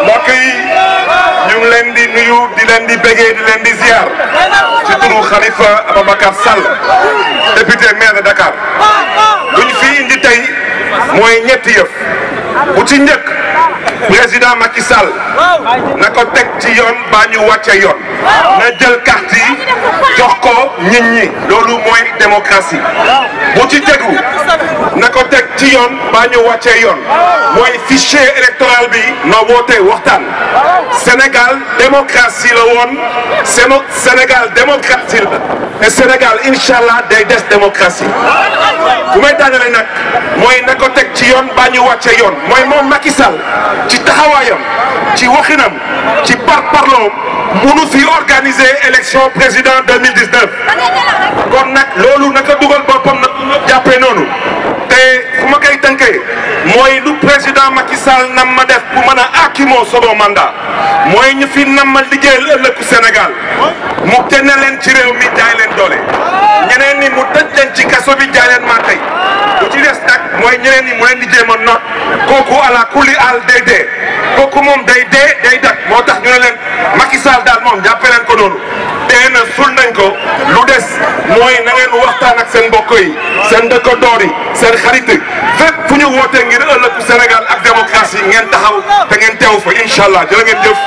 mbokk yi ñu ngi leen di nuyu di leen di bégee di leen di ziar ci turu Khalifa Ababacar Sall député maire de Dakar luñ fi indi tey mooy ñetti yëf bu ci njëkk président Macky Sall na ko teg ci yoon baa ñu wàcce yoon na jël carte yi jox ko nit ñi loolu mooy démocratie bu ci tegu na ko teg ci yoon baa ñu wàcce yoon mooy fichier électoral bi na woote waxtaan Sénégal démocratie la woon Sénégal démocratie la et Sénégal incha allah day des démocratie bu may daanale nag mooy na ko teg ci yoon baa ñu wàcce yoon mooy moom Macky Sall ci taxawaayam ci waxinam ci parparloom munu fi organiser élection président 2019 kon nag loolu naka dugal boppam nag jàppee noonu te fu ma koy tënkee mooy lu président Macky Sall nam ma def pour mën a akimoo second mandat mooy ñu fi nam ma liggéeyal ëllëgu Sénégal mu génne leen ci réew mi jaay leen doole ñeneen ni mu tëj leen ci kaso bi jaay leen maa tey lu ci des nag mooy ñeneen ni mu leen di jéem a not kooku ala kulli al day dee kooku moom day dee day dak moo tax ñu ne leen Macky Sall daal moom jàppee leen ko noonu dee na sul nañ ko lu des mooy na ngeen waxtaan ak seen mbokk yi seen dëkkandoor yi seen xarit fépp fu ñu wootee ngir ëllëgu Sénégal ak démocratie ngeen taxaw te ngeen teew fa incha allah jërë ngeen jëf.